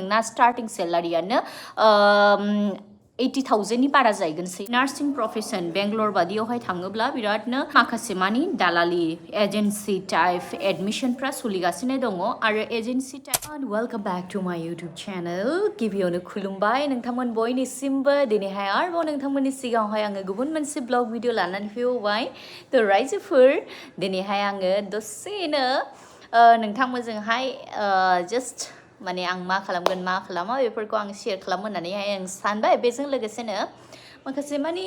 नोंना स्टार्टिं सेलारियानो 80,000 नि बारा जाहैगोनसै नार्सिं प्रफेशन बेंगलर बादियावहाय थाङोब्ला बिरादनो माखासे मानि दालालि एजेन्सि टाइप एडमिशनफ्रा सोलिगासिनो दङ आरो agency type welcome back to my YouTube channel गिबियावनो खुलुमबाय नोंथांमोन बयनिसिमबो दिनैहाय आरोबाव नोंथांमोननि सिगाङावहाय आङो गुबुन मोनसे ब्लग भिडिअ लानानै फैबाय थ' रायजोफोर दिनैहाय आङो दसेनो नोंथांमोनजोंहाय जास्ट माने आं मा खालामगोन मा खालामा बेफोरखौ आं शेयार खालामनो होननानैहाय आं सानबाय बेजों लोगोसेनो माखासे मानि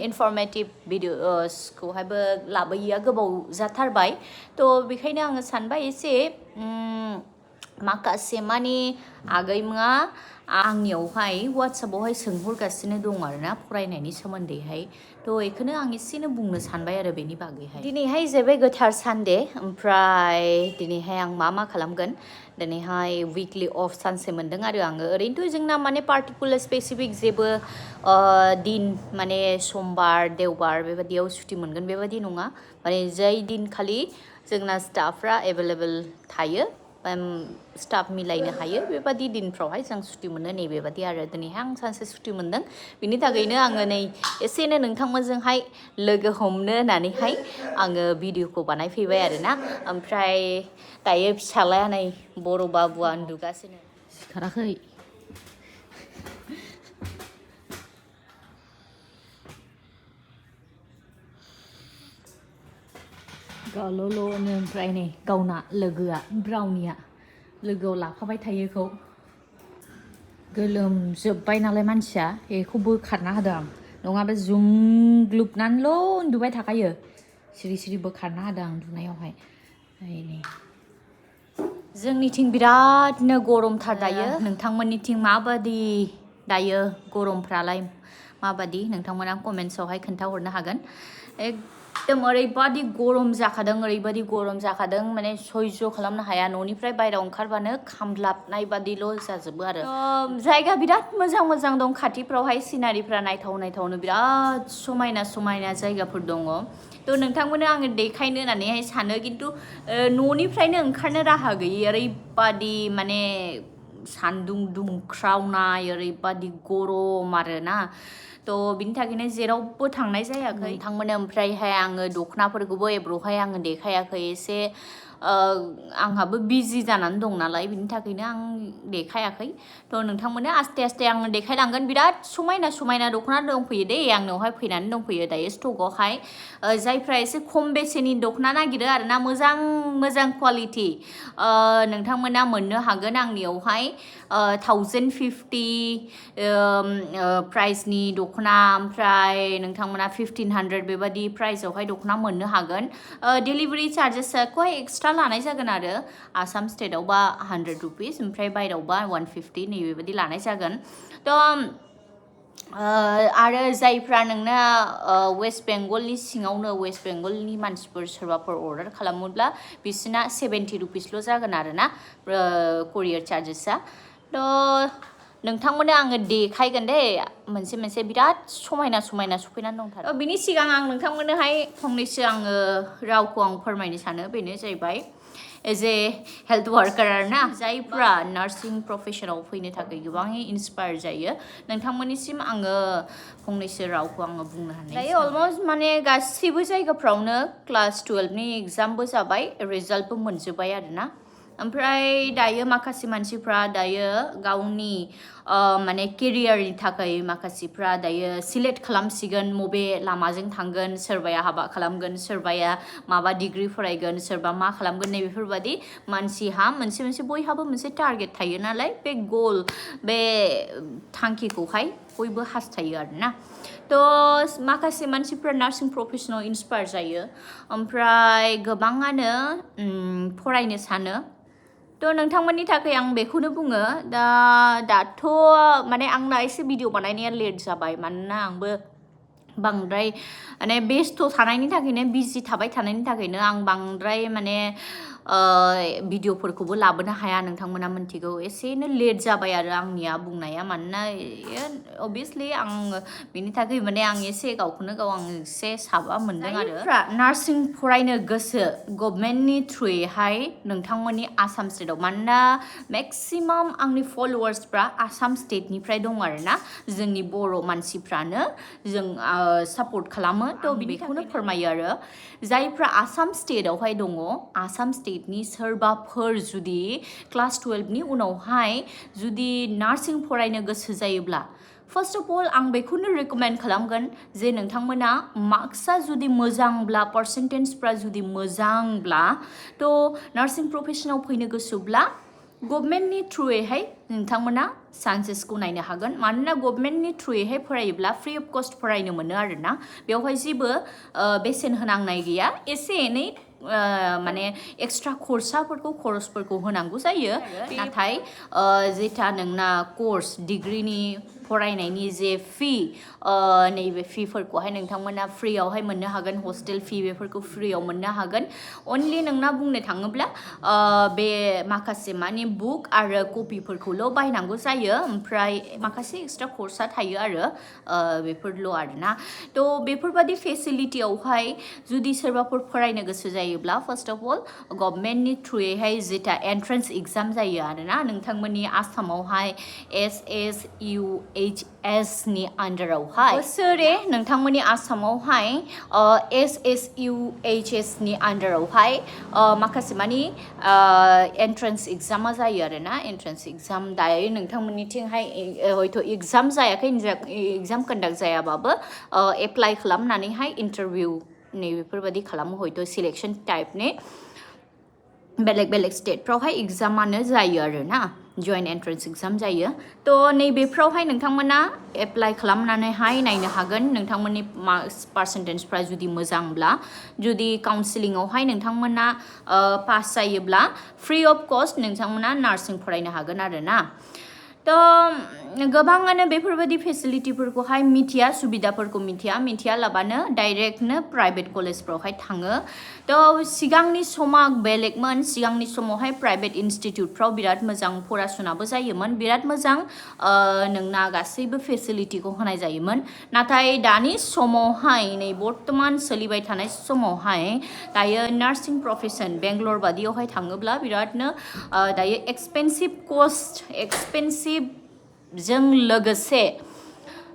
इनफरमेटिभ भिडिअसखौहायबो लाबोयैया गोबाव जाथारबाय थ' बेखायनो आङो सानबाय एसे माखासे मानि आगैमोना आंनियावहाय वाट्सएपआवहाय सोंहरगासिनो दं आरोना फरायनायनि सोमोन्दैहाय थ' बेखौनो आं एसेनो बुंनो सानबाय आरो बेनि बागैहाय दिनैहाय जाबाय गोथार सानडे ओमफ्राय दिनैहाय आं मा खालामगोन दिनैहाय उइकलि अफ सानसे मोन्दों आरो आङो ओरैनोथ' जोंना माने पार्टिकुलार स्पेसिफिक जेबो दिन माने समबार देवबार बेबायदियाव सुटि मोनगोन बेबायदि नङा माने जाय दिनखालि जोंना स्टाफफ्रा एभेलेबेल थायो स्टाफ मिलायनो हायो बेबादि दिनफ्रावहाय जों सुटि मोनो नै बेबादि आरो दिनैहाय आं सानसे सुटि मोन्दों बिनि थाखायनो आङो नै एसेनो नोंथांमोनजोंहाय लोगो हमनो होननानैहाय आङो भिडिअखौ बानायफैबाय आरोना ओमफ्राय दायो फिसालाया नै बर' बाबुआ उन्दुगासिनो सिखाराखै गावल'नो ओमफ्राय नै गावना लोगोआ ब्राउनिया लोगोआव लाफाबाय थायो बेखौ गोलोमजोब्बाय नालाय मानसिया बेखौ बोखारना होदों आं नङाबा जुंग्लुबनानैल' उन्दुबाय थाखायो सिरि सिरि बोखारना होदों आं उन्दुनायावहाय नै जोंनिथिं बिरादनो गरमथार दायो नोंथांमोननिथिं माबादि दायो गरमफ्रालाय माबादि नोंथांमोना कमेन्ट्सआवहाय खोन्थाहरनो हागोन एकदम ओरैबादि गरम जाखादों माने सयज' खालामनो हाया न'निफ्राय बायहेरायाव ओंखारबानो खामलाबनाय बादिल' जाजोबो आरो जायगा बिराद मोजां दं खाथिफ्रावहाय सिनारिफ्रा नायथावनो बिराद समायना जायगाफोर दङ थ' नोंथांमोननो आङो देखायनो होननानैहाय सानो खिन्थु न'निफ्रायनो ओंखारनो राहा गैयै ओरैबादि माने सान्दुं दुंख्रावनाय ओरैबादि गरम आरोना थ' बिनि थाखायनो जेरावबो थांनाय जायाखै नोंथांमोननो ओमफ्रायहाय आङो दख'नाफोरखौबो एब्र'हाय आङो देखायाखै एसे आंहाबो बिजि जानानै दं नालाय बिनि थाखायनो आं देखायाखै थ' नोंथांमोननो आस्ते आङो देखायलांगोन बिराद समायना दख'ना दंफैयो दे आंनावहाय फैनानै दंफैयो दायो स्टकआवहाय जायफ्रा एसे खम बेसेननि दख'ना नागिरो आरोना मोजां क्वालिटि नोंथांमोना मोननो हागोन आंनियावहाय 1050 प्राइसनि दख'ना ओमफ्राय नोंथांमोना 1500 बेबादि प्राइसआवहाय दख'ना मोननो हागोन डेलिभारि चार्जेसखौहाय एक्सट्रा लानाय जागोन आरो आसाम स्टेटआवबा 100 रुपिस ओमफ्राय बायहेरायावबा 150 नै बेबायदि लानाय जागोन थ' आरो जायफ्रा नोंना वेस्ट बेंगलनि सिङावनो वेस्ट बेंगलनि मानसिफोर सोरबाफोर अर्डार खालामोब्ला बिसोरना 70 रुपिसल' जागोन आरोना करियार चार्जेसआ थ' नोंथांमोननो आङो देखायगोन दे मोनसे बिराद समायना सफैनानै दंथारो बिनि सिगां आं नोंथांमोननोहाय फंनैसो आङो रावखौ आं फोरमायनो सानो बेनो जाहैबाय एज ए हेल्थ वार्कार आरोना जायफ्रा नार्सिं प्रफेसनाव फैनो थाखाय गोबाङै इन्सपायार जायो नोंथांमोननिसिम आङो फंनैसो रावखौ आङो बुंनो हानाय दायो अलमस्ट माने गासैबो जायगाफ्रावनो क्लास 12नि एग्जामबो जाबाय रिजाल्टबो मोनजोब्बाय आरोना ओमफ्राय दायो माखासे मानसिफ्रा दायो गावनि माने केरियारनि थाखाय माखासेफ्रा दायो सिलेक्ट खालामसिगोन मबे लामाजों थांगोन सोरबाया हाबा खालामगोन सोरबाया माबा डिग्री फरायगोन सोरबा मा खालामगोन नै बेफोरबादि मानसिहा मोनसे बयहाबो मोनसे टारगेट थायो नालाय बे गल बे थांखिखौहाय बयबो हास्थायो आरोना थ' माखासे मानसिफ्रा नार्सिं प्रफेसनाव इन्सपायार जायो ओमफ्राय गोबाङानो फरायनो सानो थ' नोंथांमोननि थाखाय आं बेखौनो बुङो दाथ' माने आंना एसे भिडिअ बानायनाया लेट जाबाय मानोना आंबो बांद्राय माने बेस्थ' थानायनि थाखायनो बिजि थाबाय थानायनि थाखायनो आं बांद्राय माने भिडिअफोरखौबो लाबोनो हाया नोंथांमोना मोनथिगौ एसेनो लेट जाबाय आरो आंनिया बुंनाया मानोना अबभियासलि आं बेनि थाखाय माने आं एसे गावखौनो गाव आं एसे साबा मोनदों आरो नार्सिं फरायनो गोसो गभर्नमेन्टनि थ्रुयैहाय नोंथांमोननि आसाम स्टेटआव मानोना मेक्सिमाम आंनि फलोवार्सफ्रा आसाम स्टेटनिफ्राय दं आरोना जोंनि बर' मानसिफ्रानो जों सापर्ट खालामो थ' बेखौनो फोरमायो आरो जायफ्रा आसाम स्टेटआवहाय दङ आसाम स्टेटनि सोरबाफोर जुदि क्लास 12नि उनावहाय जुदि नार्सिं फरायनो गोसो जायोब्ला फार्स्ट अफ अल आं बेखौनो रेकमेन्ड खालामगोन जे नोंथांमोना मार्क्सआ जुदि मोजांब्ला पार्सेन्टेजफ्रा जुदि मोजांब्ला थ' नार्सिं प्रफेसनाव फैनो गोसोब्ला गभर्नमेन्टनि थ्रुयैहाय नोंथांमोना चान्सेसखौ नायनो हागोन मानोना गभर्नमेन्टनि थ्रुयैहाय फरायोब्ला फ्रि अफ कस्ट फरायनो मोनो आरोना बेवहाय जेबो बेसेन होनांनाय गैया एसे एनै माने एक्सट्रा खरसफोरखौ होनांगौ जायो नाथाय जेथा नोंना कर्स डिग्रीनि फरायनायनि जे फी नैबे फीफोरखौहाय नोंथांमोना फ्रियावहाय मोननो हागोन हस्टेल फी बेफोरखौ फ्रियाव मोननो हागोन अनलि नोंना बुंनो थाङोब्ला बे माखासे माने बुक आरो कपिफोरखौल' बायनांगौ जायो ओमफ्राय माखासे एक्सट्रा खरसा थायो आरो बेफोरल' आरोना थ' बेफोरबादि फेसिलिटियावहाय जुदि सोरबाफोर फरायनो गोसो जायोब्ला फार्स्ट अफ अल गभर्नमेन्टनि थ्रुयैहाय जेथा एन्ट्रेन्स एग्जाम जायो आरोना नोंथांमोननि आसामावहाय SSUHS नि आन्डारावहाय बोसोरे नोंथांमोननि आसामावहाय SSUHS नि आन्डारावहाय माखासे मानि एन्ट्रेन्स एग्जामा जायो आरोना एन्ट्रेन्स एग्जाम दायो नोंथांमोननिथिंहाय हयथ' एग्जाम जायाखै एग्जाम कन्डाक्ट जायाबाबो एप्लाइ खालामनानैहाय इन्टारभिउ नैबेफोरबायदि खालामो हयथ' सिलेक्शन टाइपनि बेलेग स्टेटफ्रावहाय एग्जामानो जायो आरोना जइन्ट एन्ट्रेन्स एग्जाम जायो थ' नैबेफ्रावहाय नोंथांमोना एप्लाइ खालामनानैहाय नायनो हागोन नोंथांमोननि मार्क्स पार्सेन्टेजफ्रा जुदि मोजांब्ला जुदि काउन्सिलिंआवहाय नोंथांमोना पास जायोब्ला फ्रि अफ कस्ट नोंथांमोना नार्सिं फरायनो हागोन आरोना थ' गोबाङानो बेफोरबायदि फेसिलिटिफोरखौहाय मिथिया सुबिदाफोरखौ मिथिया लाबानो डाइरेक्टनो प्राइभेट कलेजफ्रावहाय थाङो थ' सिगांनि समा बेलेगमोन सिगांनि समावहाय प्राइभेट इनस्टिट्युटफ्राव बिराद मोजां फरासुनाबो जायोमोन बिराद मोजां नोंना गासैबो फेसिलिटिखौ होनाय जायोमोन नाथाय दानि समावहाय नै बर्तमान सोलिबाय थानाय समावहाय दायो नार्सिं प्रफेसन बेंगलर बादियावहाय थाङोब्ला बिरादनो दायो एक्सपेन्सिभजों लोगोसे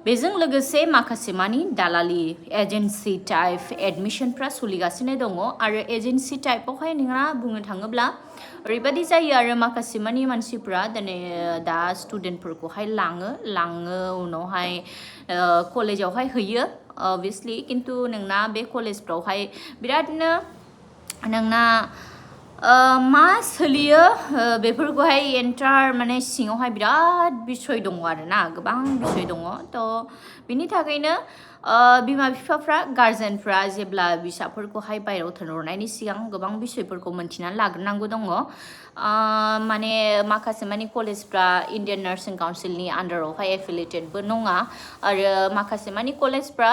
बेजों लोगोसे माखासे मानि दालालि एजेन्सि टाइप एडमिशनफ्रा सोलिगासिनो दङ आरो एजेन्सि टाइपआवहाय नोंहा बुंनो थाङोब्ला ओरैबायदि जायो आरो माखासे मानि मानसिफ्रा दिनै दा स्टुडेन्टफोरखौहाय लाङो उनावहाय कलेजावहाय होयो अबभियासलि खिन्थु नोंना बे कलेजफ्रावहाय बिरादनो नोंना मा सोलियो बेफोरखौहाय एन्टार माने सिङावहाय बिराद बिसय दङ आरोना गोबां बिसय दङ थ' बिनि थाखायनो बिमा बिफाफ्रा गार्जेनफ्रा जेब्ला फिसाफोरखौहाय बायहेरायाव थिनहरनायनि सिगां गोबां बिसयफोरखौ मोनथिनानै लाग्रोनांगौ दङ माने माखासे मानि कलेजफ्रा इन्डियान नार्सिं काउन्सिलनि आन्डारावहाय एफिलिएटेडबो नङा आरो माखासे मानि कलेजफ्रा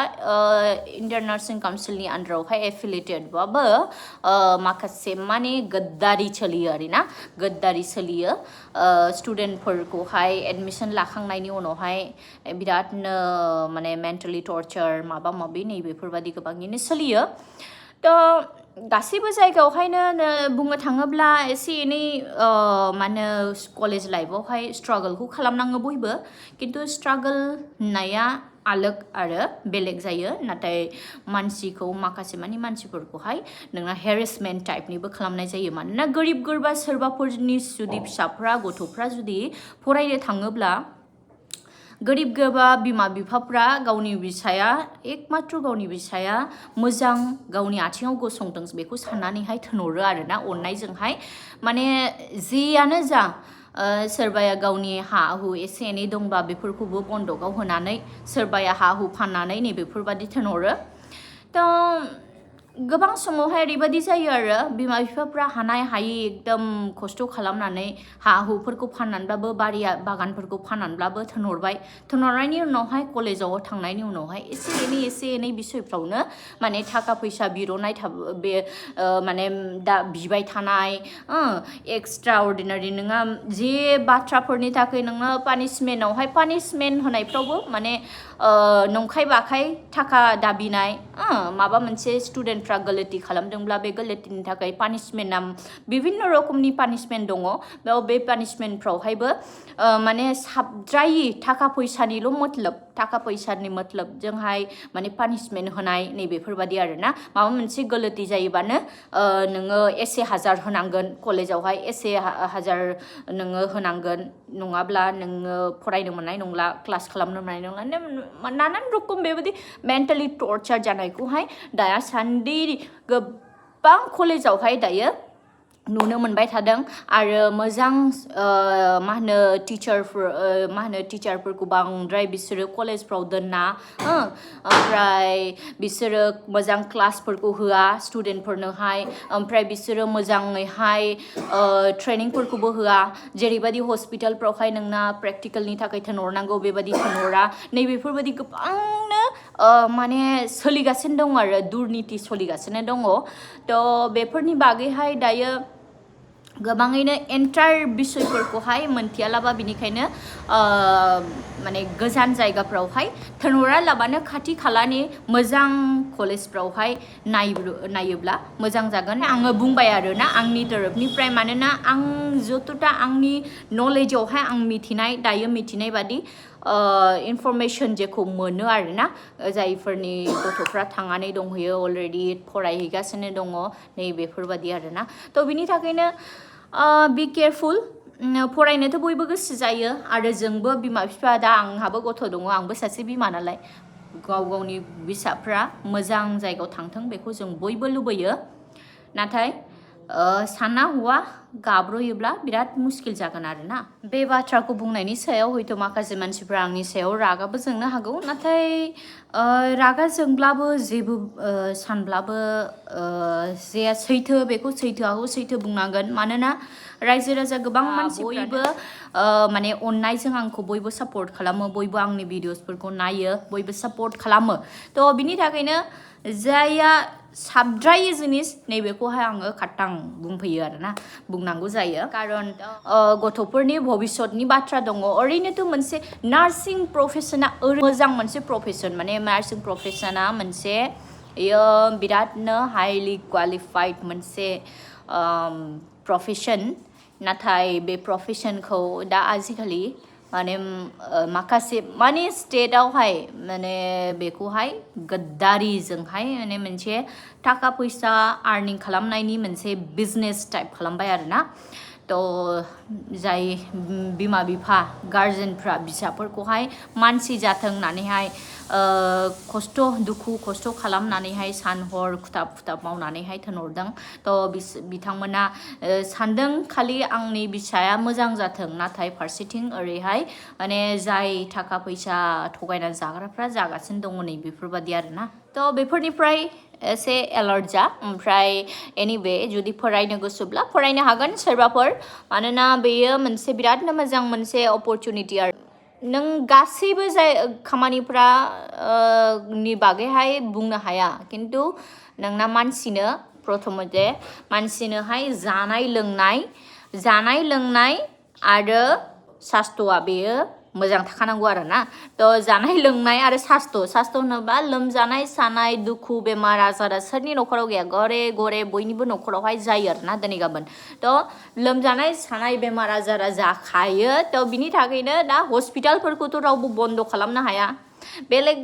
इन्डियान नार्सिं काउन्सिलनि आन्डारावहाय एफिलिएटेडबाबो माखासे मानि गद्दारि सोलियो स्टुडेन्टफोरखौहाय एडमिसन लाखांनायनि उनावहाय बिरादनो माने मेन्टेलि टर्चार माबा माबि नैबेफोरबादि गोबाङैनो सोलियो थ' गासैबो जायगायावहायनो बुंनो थाङोब्ला एसे एनै मा होनो कलेज लाइफआवहाय स्ट्रागोलखौ खालामनाङो बयबो खिन्थु स्ट्रागोल होननाया आलग आरो बेलेग जायो नाथाय माखासे मानि मानसिफोरखौहाय नोंना हेरेसमेन्ट टाइपनिबो खालामनाय जायो मानोना गोरिब गोरबा सोरबाफोरनि जुदि गथ'फ्रा जुदि फरायनो थाङोब्ला गोरिब गोरबा बिमा बिफाफ्रा गावनि फिसाया मोजां गावनि आथिङाव गसंथों बेखौ साननानैहाय थिनहरो आरोना अननायजोंहाय माने जियानो जा सोरबाया गावनि हा हु एसे एनै दंबा बेफोरखौबो बन्दकआव होनानै सोरबाया हा हु फाननानै नैबेफोरबादि थिनहरो थ' गोबां समावहाय ओरैबायदि जायो आरो बिमा बिफाफ्रा हानाय हायि एकदम खस्थ' खालामनानै हा हुफोरखौ फाननानैब्लाबो बागानफोरखौ फाननानैब्लाबो थिनहरनायनि उनावहाय कलेजाव थांनायनि उनावहाय एसे एनै बिसयफ्रावनो माने थाखा फैसा बिर'नाय बे माने दा बिबाय थानाय एक्सट्रा अर्डिनारि नोङा जे बाथ्राफोरनि थाखाय नोङो पानिशमेन्ट होनायफ्रावबो माने नंखाय बाखाय थाखा दाबिनाय माबा मोनसे स्टुडेन्टफ्रा गलति खालामदोंब्ला बे गलतिनि थाखाय पानिशमेन्टआ बिभिन्न रोखोमनि पानिशमेन्ट दङ बेयाव बे पानिशमेन्टफ्रावहायबो माने साबद्रायै थाखा फैसानि मतलबजोंहाय माने पानिशमेन्ट होनाय नैबेफोरबादि आरोना माबा मोनसे गलति जायोबानो नोङो एसे हाजार होनांगोन कलेजावहाय एसे हाजार नोङो होनांगोन नङाब्ला नोङो फरायनो मोननाय नंला क्लास खालामनो मोननाय नंला नानान रोखोम बेबायदि मेन्टेलि टर्चार जानायखौहाय दासान्दि गोबां कलेजावहाय दायो नुनो मोनबाय थादों आरो मोजां मा होनो टिचारफोरखौ बांद्राय बिसोरो कलेजफ्राव दोनना ओमफ्राय बिसोरो मोजां क्लासफोरखौ होआ स्टुडेन्टफोरनोहाय ओमफ्राय बिसोरो मोजाङैहाय ट्रेनिंफोरखौबो होआ जेरैबायदि हस्पिटालफ्रावहाय नोंना प्रेक्टिकेलनि थाखाय थिनहरनांगौ बेबायदि थिनहरा नैबेफोरबायदि गोबांनो माने सोलिगासिनो दं आरो दुर्निति सोलिगासिनो दङ थ' बेफोरनि बागैहाय दायो गोबाङैनो एन्टार बिसयफोरखौहाय मोनथियालाबा बिनिखायनो माने गोजान जायगाफ्रावहाय थिनहरालाबानो खाथि खालानि मोजां कलेजफ्रावहाय नायोब्ला मोजां जागोन आङो बुंबाय आरोना आंनि तरफनिफ्राय मानोना आं जतथा आंनि नलेजावहाय आं दायो मिथिनाय बादि इनफरमेसन जेखौ मोनो आरोना जायफोरनि गथ'फ्रा थांनानै दंहैयो अलरेडि फरायहैगासिनो दङ नैबेफोरबादि आरोना थ' बिनि थाखायनो बि केयारफुल फरायनोथ' बयबो गोसो जायो आरो जोंबो बिमा बिफा दा आंहाबो गथ' दङ आंबो सासे बिमा नालाय गावनि फिसाफ्रा मोजां जायगायाव थांथों बेखौ जों बयबो लुबैयो नाथाय सानना हवा गाब्र'योब्ला बिराद मुस्किल जागोन आरोना बे बाथ्राखौ बुंनायनि सायाव हयथ' माखासे मानसिफ्रा आंनि सायाव रागाबो जोंनो हागौ नाथाय रागा जोंब्लाबो जेबो सानब्लाबो जे सैथो बेखौ सैथो बुंनांगोन मानोना रायजो राजा गोबां मानसिफ्राबो माने अननायजों आंखौ बयबो सापर्ट खालामो बयबो आंनि भिडिअसफोरखौ नायो बयबो सापर्ट खालामो थ' बिनि थाखायनो जायहा साबद्रायै जिनिस नैबेखौहाय आङो खाथां बुंफैयो आरोना बुंनांगौ जायो कारन गथ'फोरनि भबिष्यतनि बाथ्रा दङ ओरैनोथ' मोनसे नार्सिं प्रफेसना मोजां मोनसे प्रफेसन माने नार्सिं प्रफेसना मोनसे बिरादनो हाइलि क्वालिफाइड मोनसे प्रफेसन नाथाय बे प्रफेसनखौ दा आजिखालि माने माखासे माने स्टेटआवहाय माने बेखौहाय गद्दारिजोंहाय माने मोनसे थाखा फैसा आर्निं खालामनायनि मोनसे बिजनेस टाइप खालामबाय आरोना थ' जाय बिमा बिफा गार्जेनफ्रा फिसाफोरखौहाय मानसि जाथों होननानैहाय दुखु खस्थ' खालामनानैहाय सान हर खुथाब मावनानैहाय थिनहरदों थ' बिथांमोना सानदों खालि आंनि फिसाया मोजां जाथों नाथाय फारसेथिं ओरैहाय माने जाय थाखा फैसा थगायनानै जाग्राफ्रा जागासिनो दङ नै बेफोरबादि आरोना थ' बेफोरनिफ्राय एसे एलार्ट जा ओमफ्राय एनिवे जुदि फरायनो गोसोब्ला फरायनो हागोन सोरबाफोर मानोना बेयो मोनसे बिरादनो मोजां मोनसे अपरचुनिटि आरो नों गासैबो खामानिफ्रा नि बागैहाय बुंनो हाया खिन्थु नोंना मानसिनो प्रथमते मानसिनोहाय जानाय लोंनाय आरो सास्थ'आ बेयो मोजां थाखानांगौ आरोना थ' जानाय लोंनाय आरो सास्थ' होनोबा लोमजानाय सानाय दुखु बेमार आजारा सोरनि न'खराव गैया गरे बयनिबो न'खरावहाय जायो आरोना दिनै गाबोन थ' लोमजानाय सानाय बेमार आजारा जाखायो थ' बिनि थाखायनो दा हस्पिटालफोरखौथ' रावबो बन्द खालामनो हाया बेलेग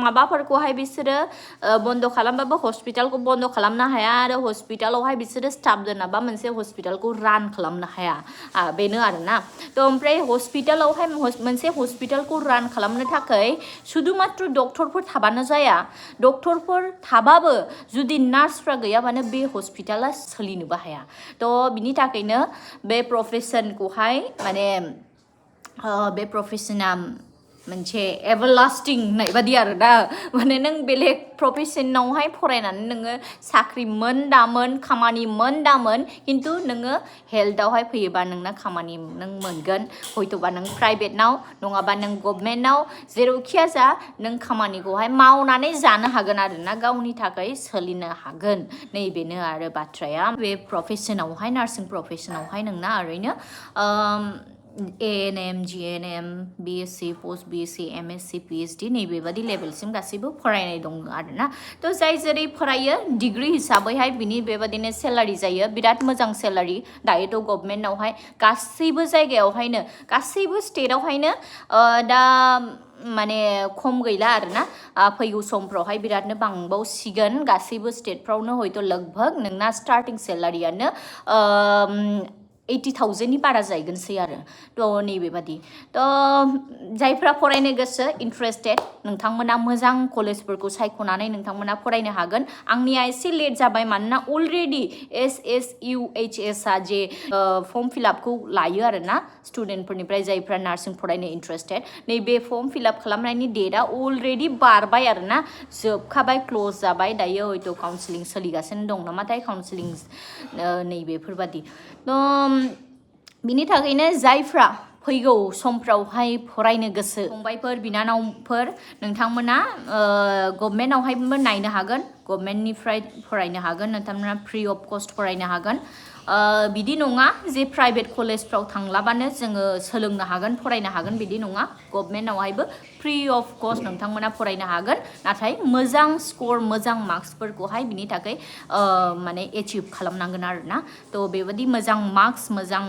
माबाफोरखौहाय बिसोरो बन्द खालामबाबो हस्पिटालखौ बन्द खालामनो हाया आरो हस्पिटालावहाय बिसोरो स्टाफ दोनाबा मोनसे हस्पिटालखौ रान खालामनो हाया बेनो आरोना थ' ओमफ्राय हस्पिटालावहाय मोनसे हस्पिटालखौ रान खालामनो थाखाय शुधु मात्र डक्टरफोर थाबानो जाया डक्टरफोर थाबाबो जुदि नार्सफ्रा गैयाबानो बे हस्पिटाला सोलिनोबो हाया थ' बिनि थाखायनो बे प्रफेसनखौहाय माने बे प्रफेसना मोनसे एभारलास्टिं होननाय बादि आरो दा माने नों बेलेग प्रफेसनावहाय फरायनानै नोङो साख्रि मोन खामानि मोन खिन्थु नोङो हेल्थआवहाय फैयोबा नोंना खामानि नों मोनगोन हयथ'बा नों प्राइभेटनाव नङाबा नों गभर्नमेन्टनाव जेरावखिया जा नों खामानिखौहाय मावनानै जानो हागोन आरो ना गावनि थाखाय सोलिनो हागोन नैबेनो आरो बाथ्राया बे प्रफेसनावहाय नार्सिं प्रफेसनावहाय नोंना ओरैनो ANM, GNM, BSc, Post BSc, MSc, PhD नैबेबादि लेभेलसिम गासैबो फरायनाय दं आरोना थ' जाय जेरै फरायो डिग्री हिसाबैहाय बिनि बेबादिनो सेलारि जायो बिराद मोजां सेलारि दायोथ' गभर्नमेन्टआवहाय गासैबो जायगायावहायनो गासैबो स्टेटआवहायनो दा माने खम गैला आरोना फैगौ समफ्रावहाय बिरादनो बांबावसिगोन गासैबो स्टेटफ्रावनो हयथ' लगभग नोंना स्टार्टिं सेलारियानो 80,000नि बारा जाहैगोनसै आरो थ' नैबेबादि थ' जायफ्रा फरायनो गोसो इन्ट्रेस्टेड नोंथांमोना मोजां कलेजफोरखौ सायख'नानै नोंथांमोना फरायनो हागोन आंनिया एसे लेट जाबाय मानोना अलरेडि SSUHSआ जे फर्म फिलआपखौ लायो आरोना स्टुडेन्टफोरनिफ्राय जायफ्रा नार्सिं फरायनो इन्ट्रेस्टेड नैबे फर्म फिलआप खालामनायनि डेटआ अलरेडि बारबाय आरोना जोबखाबाय क्ल'ज जाबाय दायो हयथ' काउन्सिलिं सोलिगासिनो दं नामाथाय काउन्सिलिं नैबेफोरबादि बिनि थाखायनो जायफ्रा फैगौ समफ्रावहाय फरायनो गोसो फंबायफोर बिनानावफोर नोंथांमोना गभर्नमेन्टआवहायबो नायनो हागोन गभर्नमेन्टनिफ्राय फरायनो हागोन नोंथांमोना फ्रि अफ कस्ट फरायनो हागोन बिदि नङा जे प्राइभेट कलेजफ्राव थांलाबानो जोङो सोलोंनो हागोन फरायनो हागोन बिदि नङा गभर्नमेन्टआवहायबो फ्रि अफ कस्ट नोंथांमोना फरायनो हागोन नाथाय मोजां स्कर मोजां मार्क्सफोरखौहाय बिनि थाखाय माने एचिभ खालामनांगोन आरोना थ' बेबादि मोजां मार्क्स मोजां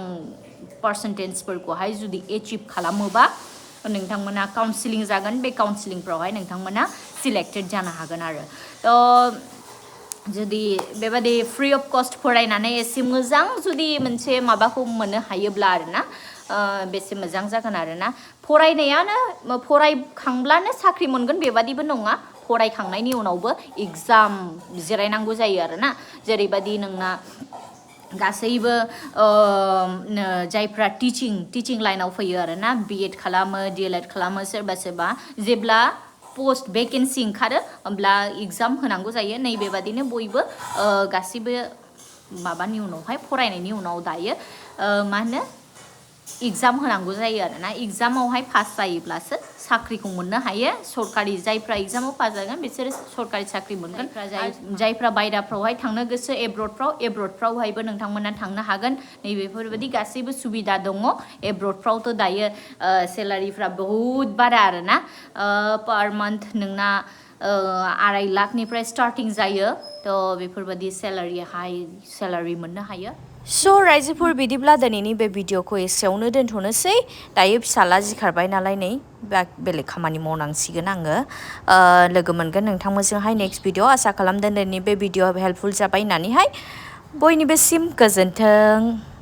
पार्सेन्टेजफोरखौहाय जुदि एचिभ खालामोबा नोंथांमोना काउन्सिलिं जागोन बे काउन्सिलिंफ्रावहाय नोंथांमोना सिलेक्टेड जानो हागोन आरो थ' जुदि बेबादि फ्रि अफ कस्ट फरायनानै एसे मोजां जुदि मोनसे माबाखौ मोननो हायोब्ला आरोना बेसे मोजां जागोन आरोना फरायनायानो फरायखांब्लानो साख्रि मोनगोन बेबादिबो नङा फरायखांनायनि उनावबो एग्जाम जिरायनांगौ जायो आरोना जेरैबादि नोंना गासैबो जायफ्रा टिचिं लाइनाव फैयो आरोना BEd खालामो DLEd खालामो सोरबा जेब्ला पोस्ट भेकेन्सि ओंखारो होमब्ला एग्जाम होनांगौ जायो नैबेबादिनो बयबो गासैबो माबानि उनावहाय फरायनायनि उनाव दायो मा होनो एग्जाम होनांगौ जायो आरोना एग्जामावहाय पास जायोब्लासो साख्रिखौ मोननो हायो सरकारि जायफ्रा एग्जामाव पास जागोन बिसोरो सरकारि साख्रि मोनगोन जायफ्रा बायराफ्रावहाय थांनो गोसो एब्रडफ्रावहायबो नोंथांमोना थांनो हागोन नैबेफोरबायदि गासैबो सुबिदा दङ एब्रडफ्रावथ' दायो सेलारिफ्रा बहुद बारा आरोना पार मान्थ नोंना 2.5 लाखनिफ्राय स्टार्टिं जायो थ' बेफोरबायदि हाई सेलारि मोननो हायो स' रायजोफोर बिदिब्ला दिनैनि बे भिडिअखौ एसेयावनो दोनथ'नोसै दायो फिसाला जिखारबाय नालाय नै बेलेग खामानि मावनांसिगोन आङो लोगो मोनगोन नोंथांमोनजोंहाय नेक्स्ट भिडिअ आसा खालामदों दिनैनि बे भिडिअ हेल्पफुल जाबाय होननानैहाय बयनिबोसिम गोजोन्थों